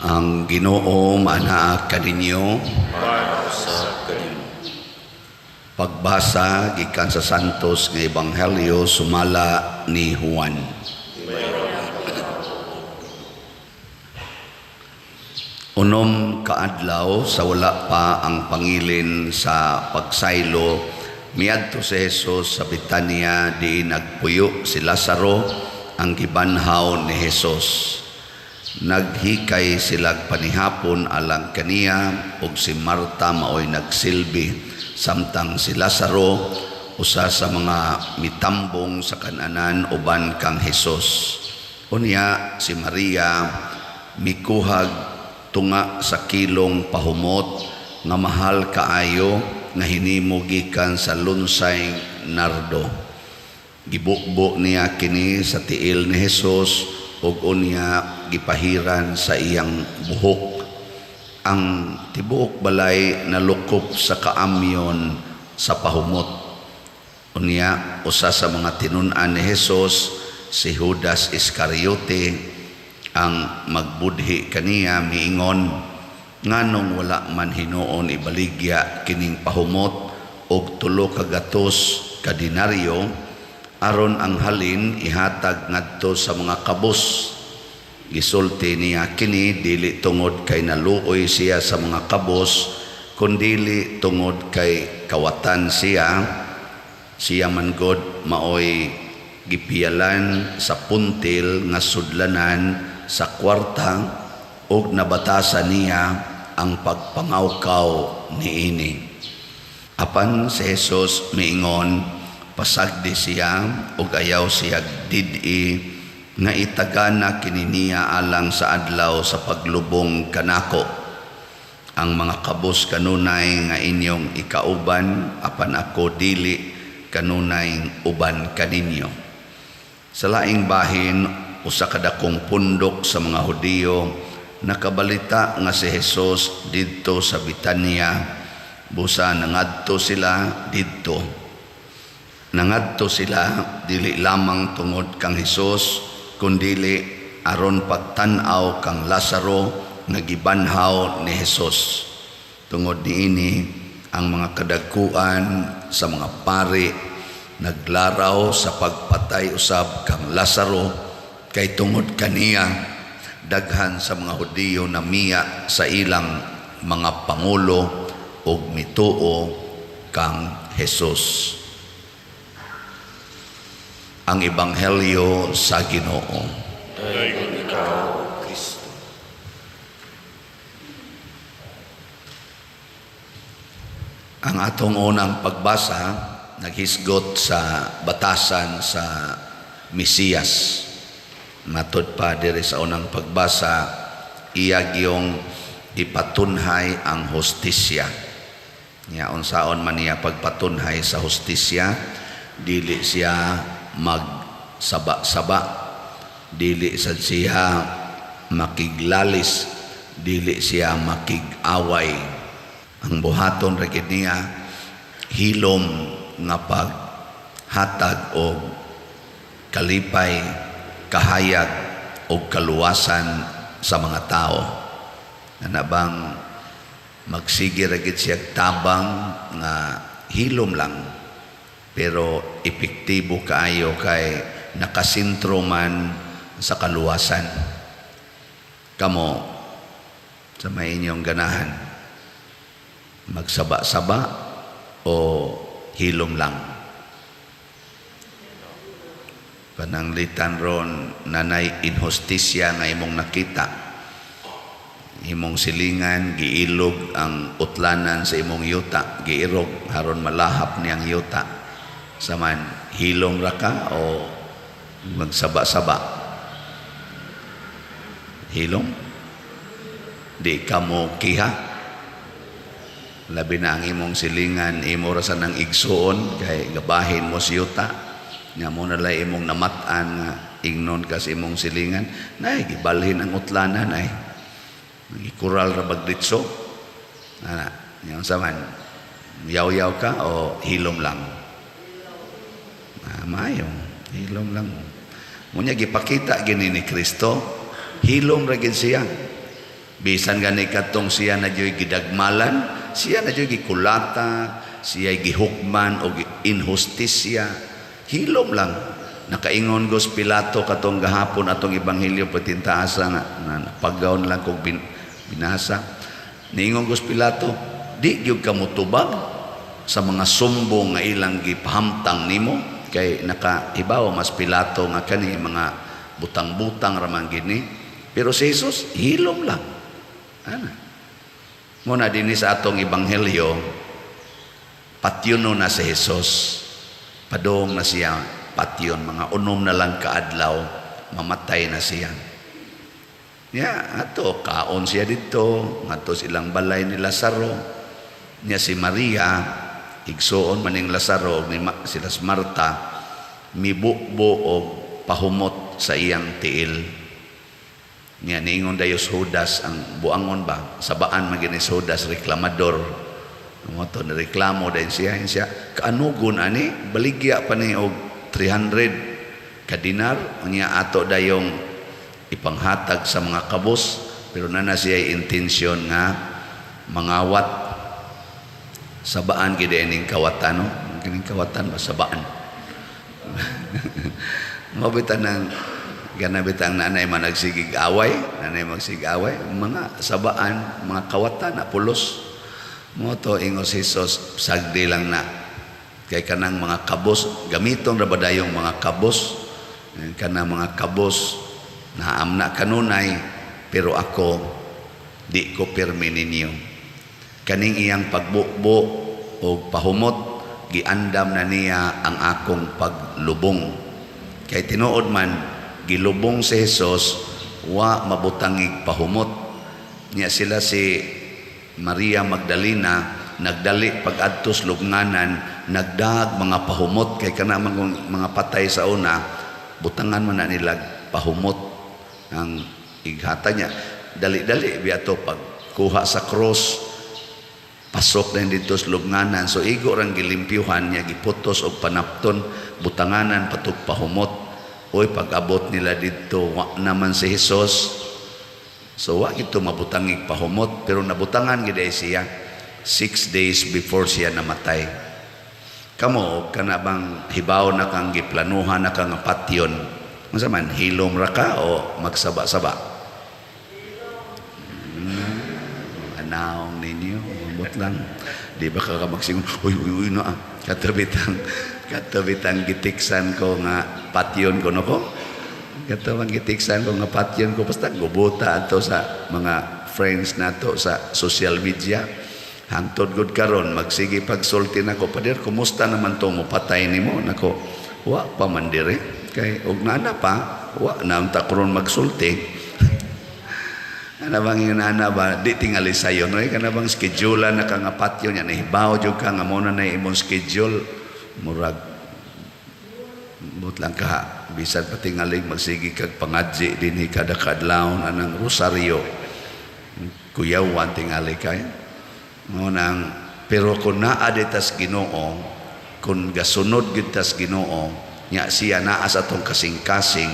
Ang Ginoo maanaa kaninyo. Maanaa kanimo. Pagbasa gikan sa Santos nga Ebanghelyo sumala ni Juan. Unom ka adlaw sa wala pa ang pangilin sa pagsaylo, miadto si Jesus sa Betania, diin nagpuyo si Lazaro ang gibanhaw ni Jesus. Naghikay silag panihapon alang kaniya, ug si Marta maoy nagsilbi, samtang si Lazaro usa sa mga mitambong sa kananan uban kang Hesus. Unya si Maria mikuhag tunga sa kilong pahumot nga mahal kaayo nga hinimo gikan sa lunsay nardo. Gibukbo niya kini sa tiil ni Hesus ug unya gipahiran sa iyang buhok. Ang tibuok balay nalukop sa kaamyon sa pahumot. Unya usa sa mga tinun-an ni Hesus, si Judas Iscariote, ang magbudhi kaniya, miingon, "Nganong wala man hinuon ibaligya kining pahumot og 300 ka denaryo aron ang halin ihatag ngadto sa mga kabos?" Gisulti niya kini dili tungod kay naluoy siya sa mga kabos, kundili tungod kay kawatan siya. Siya man god maoy gipiyalan sa puntil nga sudlanan sa kwarta, ug nabatasan niya ang pagpangawkaw niini. Apan si Jesus miingon, "Pasagdi siya ug ayaw siya did-i nga itagana kini niya alang sa adlaw sa paglubong kanako. Ang mga kabos kanunay nga inyong ikauban, apan ako dili kanunay uban kaninyo." Sa laing bahin, usa ka dakong pundok sa mga Hudiyo nakabalita nga si Hesus didto sa Betania, busa nangadto sila didto. Nangadto sila dili lamang tungod kang Hesus, kundili aron pagtan-aw kang Lazaro nga gibanhaw ni Hesus. Tungod niini, ang mga kadagkuan sa mga pari naglaraw sa pagpatay usab kang Lazaro, kay tungod kaniya daghan sa mga Hudiyo namiya sa ilang mga pangulo ug mituo kang Hesus. Ang Ebanghelyo sa Ginoo. Dayon ikaw, Kristo. Ang atong unang pagbasa naghisgot sa batasan sa Mesiyas. Matod pa diri sa unang pagbasa, iya giyong ipatunhay ang hustisya. Nya unsaon man niya pagpatunhay sa hustisya? Dili siya magsaba-saba, dili sad siya makiglalis, dili siya makig-away. Ang buhaton ra gid niya, hilom nga paghatag og kalipay, kahayag og kaluwasan sa mga tao. Ana bang magsige ra gid siya tabang nga hilom lang, pero epektibo kaayo kay nakasentro man sa kaluwasan. Kamo, sa may inyong ganahan, magsaba-saba o hilom lang? Pananglitan ron nanay inhustisya nga imong nakita, imong silingan giilog ang utlanan sa imong yuta, giirog aron malahap niyang yuta. Saman, hilom ra ka o magsaba-saba? Hilom? Di ka mo kiha? Labi na ang imong silingan, imo ra sa nang igsuon, kay gabahin mo si yuta. Nga mo na lang imong namat-an nga ingnon ka sa imong silingan, nay, gibalhin ang utlanan ay. Gikural ra bagditso. Ana, yung saman, yaw-yaw ka o hilom lang? Maayo, hilom lang. Munya gipakita gini ni Kristo, hilom ra gid siya. Bisan gani katong siya na diyo'y gidagmalan, siya na diyo'y gikulata, siya gihukman o inhustisya, hilom lang. Nakaingon gos Pilato katong gahapon atong ebanghelyo patintaasa nga na paggaon lang kog binasa. Niingon gos Pilato, "Di gyud ka motubag sa mga sumbong nga ilang gipahamtang nimo?" Kay nakaibaw mas Pilato nga kani mga butang-butang raman gini. Pero si Jesus hilom lang. Ana. Muna dinhi sa atong ebanghelyo, patyon na si Jesus. Padong na siya patyon, mga 6 na lang kaadlaw mamatay na siya. Ya, ato kaon siya dito, ngadto silang balay ni Lazaro. Nya si Maria, igsuon maning Lazaro ni sila Marta, mibubo og pahumot sa iyang tiil. Nya niingon dayon Judas, ang buangon ba, sabaan man gini Judas reklamador. Mo to nireklamo dayon siya, siya kaanugon ani, baligya pa ni og 300 ka dinar, unya ato dayong ipanghatag sa mga kabos, pero nana siya intensyon nga mangawat. Sabaan gid ining kawatan, no? Kining kawatan ba sabaan? Mabitan ng ganabitang nanay man nagsigig away, nanay magsigig away, mga sabaan, mga kawatan na pulos. Mo to ingos Jesus, sagdi lang na. Kay kanang mga kabos, gamiton ra ba dayong mga kabos? Kanang mga kabos, naam na kanunay, pero ako, di ko pirmi ninyo. Kaning iyang pagbubo o pahumot, giandam na niya ang akong paglubong. Kay tinuod man, gilubong si Jesus, wa mabutangig pahumot. Niya sila si Maria Magdalena, nagdali pag-adtos lubnganan, nagdag mga pahumot, kay kana mga patay sa una, butangan man na nila pahumot ang ighata niya. Dali-dali biya to pagkuha sa cross, pasok na dito sa lubnganan. So igo rang gilimpyuhan niya, giputos og panapton, butanganan patug pahumot. Oy, pag-abot nila dito, wa naman si Jesus. So wa ito mabutangig pahumot, pero nabutangan gid siya 6 days before siya namatay. Kamo, kana bang hibaw na kang giplanuhan na kang patyon, unsa man, hilom ra ka o magsaba-saba? Anaong ninyo, ambot lang. Di ba ka magsingon, "Uy, uy, uy, na." Katabitang gitiksan ko nga patyon ko, no ko? Katabang gitiksan ko nga patyon ko, basta gubuta ato sa mga friends nato sa social media. Hangtod gud karon magsige pagsulti nako, "Pader, kumusta naman to mo patay nimo?" Nako, wa pa man dire kay og nana pa wa na unta karon magsulti. Ana bang yung nana ba di tingali sayo, no? Kana bang schedule na ka nga patyo nya, nahibaw jud ka nga mo na na imong schedule, murag but lang ka bisan pa tingalig magsige kag pangadji dinhi kada kadlawon anang rosaryo, kuyawan tingali kay mo nang. Pero kung naa ditas Ginoo, kung gasunod gid tas Ginoo nya, siya naa sa atong kasing-kasing,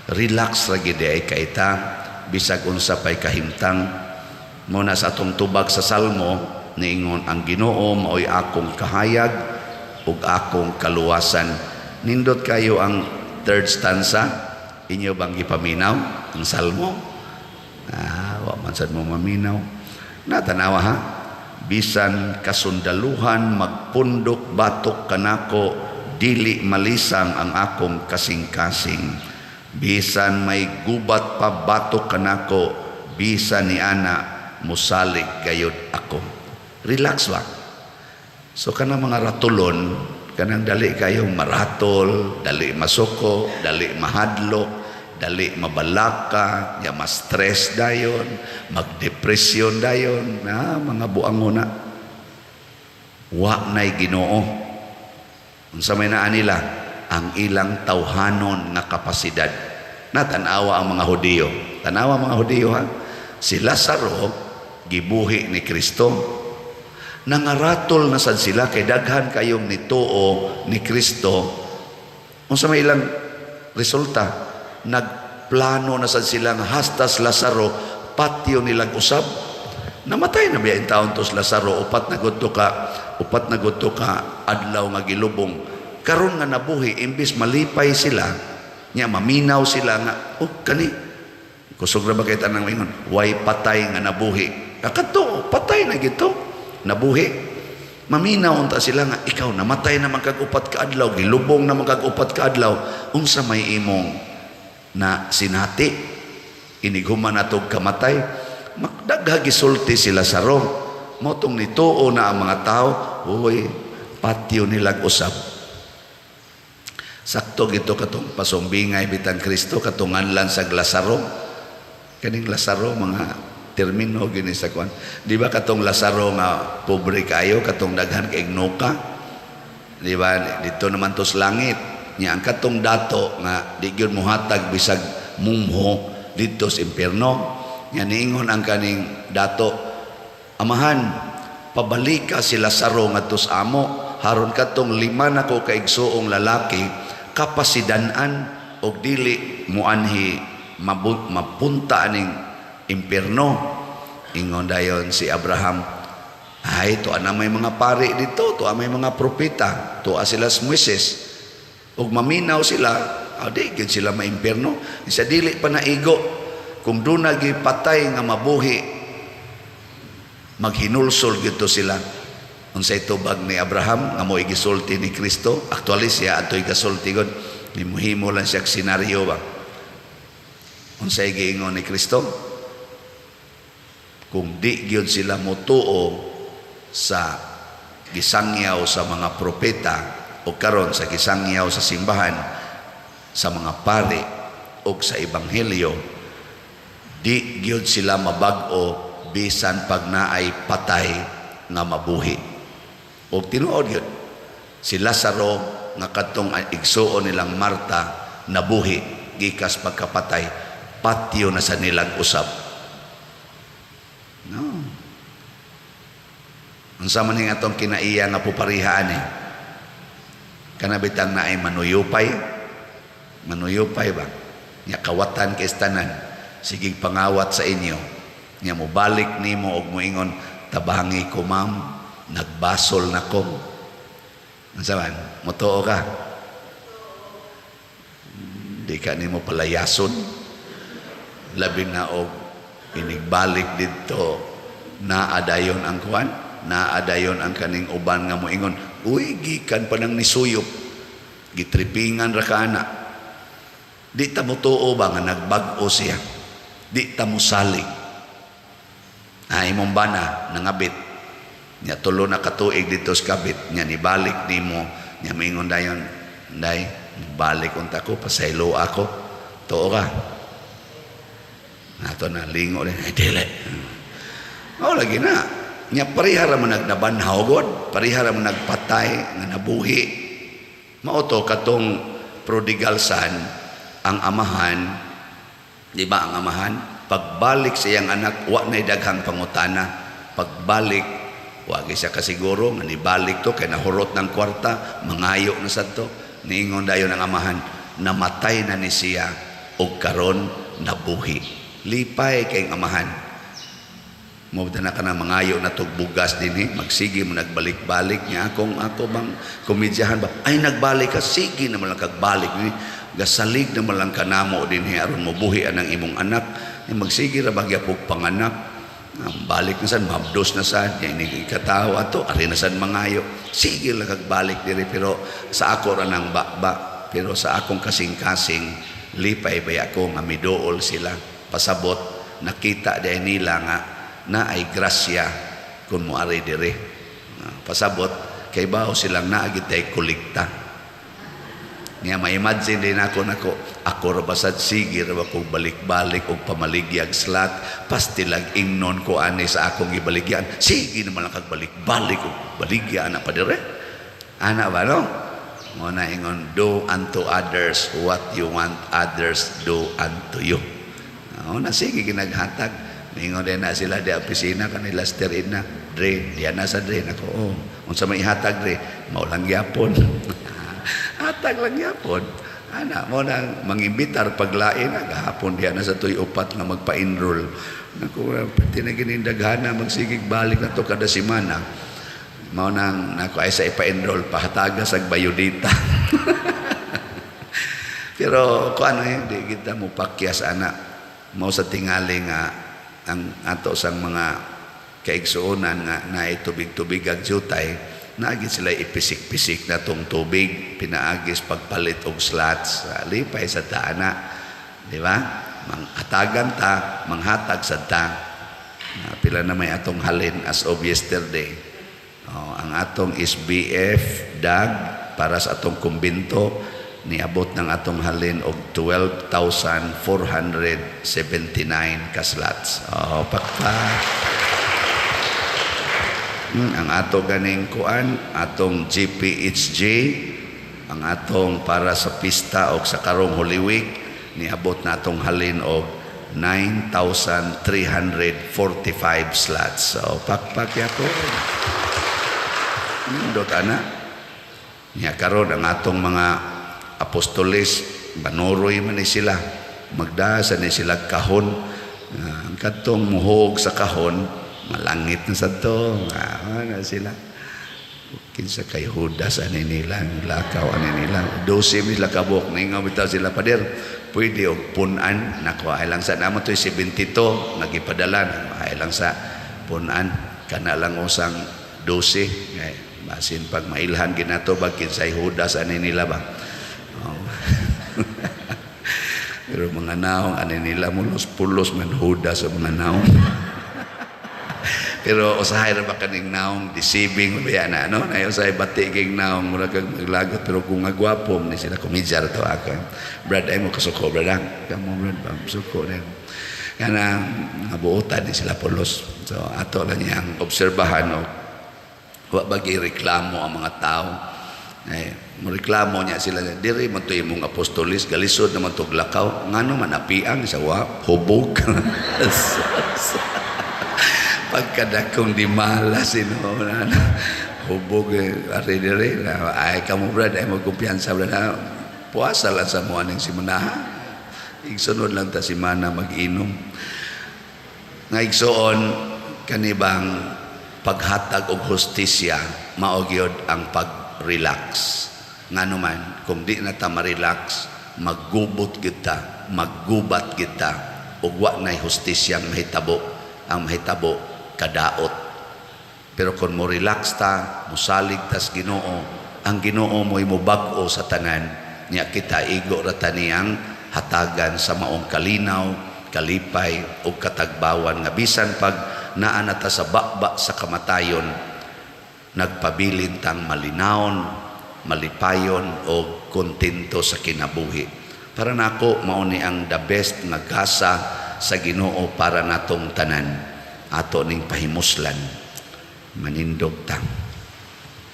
relax ra gid ay kaita bisag unsa pay kahimtang. Mo na sa atong tubag sa Salmo, niingon ang Ginoo maoy akong kahayag ug akong kaluwasan. Nindot kayo ang third stanza. Inyo bang gipaminaw ang Salmo? Ah, wa man sad mo maminaw. Natanawa ha, bisan kasundaluhan magpundok batok kanako, dili malisang ang akong kasing-kasing. Bisan may gubat pa batok kanako, bisan ni ana musalig gayod ako. Relax ba? So kanang mga ratulon, kanang dali kayong maratol, dali masuko, dali mahadlok, dali mabalaka, ya ma-stress dayon, magdepresyon dayon, na mga buango na. Wa na'y Ginoo. Unsa may naa nila? Ang ilang tawhanon nga kapasidad. Natanawa ang mga Hudiyo. Tanawa ang mga Hudiyo ha. Si Lazaro gibuhi ni Kristo. Nangaratol na sad sila kay daghan kayong nituo ni Kristo. Unsa may ilang resulta? Nagplano na sad sila nga hastas Lazaro Patyo nilag usab. Namatay na biya taon to si Lazaro, upat na gud to ka adlaw nga gilubong. Karon nga nabuhi, imbis malipay sila nya, maminaw sila nga, "Oh, kani kusog ra ba kay tanang ingon, way patay nga nabuhi." Kakato patay na gito, nabuhi. Maminaw unta sila nga, "Ikaw, namatay na man kag 4 ka adlaw, gilubong na man kag 4 ka adlaw, unsa may imong na sinati inighuman natog kamatay?" Makdagha gisulti si Lazaro. Mao tong nituo na ang mga tao, "Uy, patyo nilag usab." Sakto gito katong pasumbingay bitang Kristo katong nganlan sa Lazaro. Kaning Lazaro, mga termino gini sa kuan. Di ba katong Lazaro nga pobre kayo, katong daghan kay nuka? Di ba? Dito naman to sa langit. Nya ang katong dato nga di gyud mohatag bisag mumho, didto sa impierno. Nya niingon ang kaning dato, "Amahan, pabalika si Lazaro ngadto sa amo, haron katong lima nako ka igsuong lalaki kapasidan-an og dili muanhi mapunta aning impierno." Ingon dayon si Abraham, "Ay, tuwa na may mga pari dito, tuwa may mga propeta, tuwa sila sa Moises. Ug maminaw sila, ah, di gyud sila maimpierno." Sa dili pa naigo, "Kung duna patay nga mabuhi, maghinulsol gito sila." Unsay tubag ni Abraham nga mo gisulti ni Kristo? Actually, siya atoy gasulti god, nimuhimo lang siya senaryo ba. Unsay giingon ni Kristo? Kung di gyud sila motuo sa gisangyaw sa mga propeta o karon sa gisangyaw sa simbahan, sa mga pari o sa ebanghelyo, di gyud sila mabag-o bisan pag naay patay nga mabuhi. Og tinuod gyud si Lazaro nga kadtong igsuon nilang Marta, nabuhi gikas pagkapatay, patyo na sa nilang usab. No, unsa man ning atong kinaiya nga puparihaan eh? Kana bitang naay manuyupay, manuyupay ba nya, kawatan kay tanan, sige pangawat sa inyo, nya mobalik nimo og moingon, "Tabangi ko, ma'am, nagbasol na ko." Unsa man, motuo ka? Di ka nimo palayason, labi na og inigbalik didto, naa dayon ang kuan, naa dayon ang kaning uban nga moingon, "Uy, gikan pa nang nisuyop, gitripingan ra ka ana." Di ta motuo ba nga nagbag-o siya? Di ta mosalig. Ah, imong bana nangabit nya, 3 na katuig dito sa kabit nya, nibalik nimo nya, moingon dayon, "Day, balik unta ko, pasaylo ako." Tuo ka? Nato na lingo din, "Ay, dili." Oh, lagi na nya, pareha ra man nagnabanhaw god, pareha ra man nagpatay nga nabuhi. Mao to katong prodigal son, ang amahan, di ba, ang amahan pagbalik sa iyang anak, wa nay daghang pangutana. Pagbalik, wa gyud siya kasiguro nga nibalik to kay nahurot ng kwarta, mangayo na sad to. Niingon dayon ang amahan, "Namatay na ni siya og karon nabuhi." Lipay kay ang amahan. Mo na ka na mangayo na tog bugas dinhi, magsige mo nagbalik-balik niya. Akong ako bang komedyahan ba, "Ay, nagbalik ka, sige naman lang kagbalik dinhi, gasalig naman lang kanamo dinhi aron mobuhi anang imong anak." Eh, magsige ra bagya pug panganak. Ang balik na sad, mabdos na sad nya, ini ikatawo ato ari na sad mangayo, sige lang kagbalik diri. Pero sa ako ra nang ba, pero sa akong kasing-kasing, lipay bay ako nga miduol sila. Pasabot nakita diay nila nga na ay grasya kung moari diri. Ah, pasabot kay bao silang naa gitay kolekta niya. Ma-imagine din ako nako, ako ra basad sige ra ba kog balik-balik og pamaligyag slot, pastilag ingnon ko ani sa akong gibaligyan, "Sige naman lang kag balik-balik og baligya ana pa dire." Ana ba, no? Mo na ingon, "Do unto others what you want others do unto you." O na sige ginaghatag. Ningon din na sila di opisina kanila sterin na dre, diyan na sa dre nako. Oh, unsa may ihatag dre, mao lang gyapon. Hatag lang gyapon. Ana mo nang mangimbitar paglain gahapon diha na sa tuy upat nga magpa-enroll. Naku, pati na ginindaghana magsigig balik na to kada semana. Mao nang nako ay sa ipa-enroll pahataga sa biodata. Pero kung ano eh, di kita mo pakyas ana. Mao sa tingali nga ang ato sang mga kaigsuonan nga naay tubig-tubig ag jutay, naagi sila ipisik-pisik na tong tubig, pinaagis pagpalit og slots, lipay sa taana, di ba? Manghatagan ta, manghatag sa ta. Pila na may atong halin as of yesterday. Oh, ang atong SBF DAG para sa atong kumbinto niabot ng atong halin og 12,479 ka slots. Oh, pakpak. Ang ato ganing kuan, atong GPHG, ang atong para sa pista og sa karong Holy Week, niabot na atong halin og 9,345 slots. So, pakpak yapo. Nindot ana. Nya karon ang atong mga apostoles, banuroy man ni sila. Magdasa ni sila kahon. Ang katong muhog sa kahon, malangit na sa to. Na sila. Kinsa kay Judas ani nila, lakaw ani nila. 12 mi sila kabuk, ningaw bitaw sila, "Pader, pwede og punan?" Nako, ay lang sa namo to'y 72 nagipadala, ay lang sa punan kana lang usang 12. Kay basin pag mailhan ginato bag kinsay Judas ani nila ba. Oh. Pero mga naong ani nila mulos pulos man Judas sa mga naong. Pero usahay ra ba kaning naong deceiving ba na no? Na usahay bati king naong mura kag maglagot, pero kung nga gwapo ni sila, komedyar to ako. Brad, ay mo kasuko, brad. Ah. Kamo, brad, ba suko na. Kana nga buotan ni sila pulos. So ato lang niyang obserbahan o wa bagi reklamo ang mga tao. Eh, mo reklamo niya sila, "Diri man to imong apostolis, galisod naman to lakaw, ngano man apiang sa wa hubog." Pagkadakong di malas sino na hubog eh, ari diri na ay kamo, brad, ay magkumpiyansa, brad, ha? Puasa lang sa mo aning simanaha, igsunod lang ta simana mag-inom nga igsuon. Kanibang paghatag og hustisya, mao gyud ang pag-relax. Ngano man kung di na ta ma-relax, maggubot kita, maggubat kita ug wa nay hustisyang mahitabo. Ang mahitabo, kadaot. Pero kung mo relax ta, musalig tas Ginoo, ang Ginoo mo'y mobag-o sa tanan niya. Kita igo ra ta niyang hatagan sa maong kalinaw, kalipay ug katagbawan nga bisan pag naa na ta sa baba sa kamatayon, nagpabilin tang malinawon, malipayon o kontento sa kinabuhi. Para nako, mao ni ang the best nga gasa sa Ginoo para natong tanan. Ato ning pahimuslan, manindog ta.